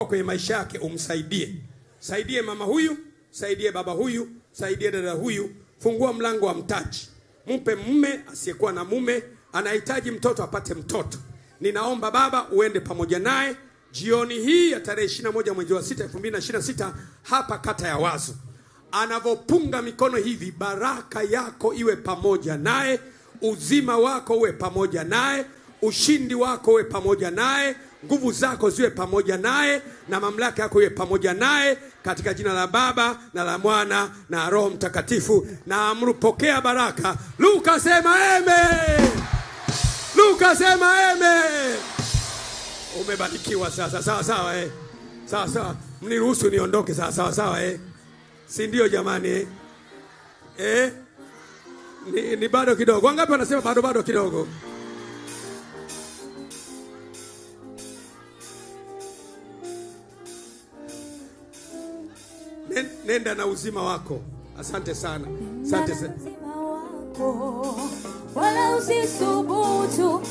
Kwenye maisha yake umsaidie. Saidie mama huyu, saidie baba huyu, saidie dada huyu. Fungua mlango wa mtaji. Mpe mume asiyekuwa na mume, anahitaji mtoto apate mtoto. Ninaomba Baba uende pamoja naye jioni hii ya tarehe 21 mwezi wa 6 2026 hapa kata ya Wazo. Anavopunga mikono hivi, baraka yako iwe pamoja naye, uzima wako uwe pamoja naye, ushindi wako uwe pamoja naye, nguvu zako ziwe pamoja naye, na mamlaka yako iwe pamoja naye, katika jina la Baba na la Mwana na Roho Mtakatifu. Na amru, pokea baraka. Luka sema amen. Luka sema amen. Umebarikiwa sasa. Sawa sawa eh. Sawa sawa. Mniruhusu niondoke sasa. Sawa sawa eh. Si ndio jamani eh? Eh? Ni bado kidogo. Wangapi wanasema bado bado kidogo? Nenda na uzima wako. Asante sana. Asante sana. Wala usisubutu.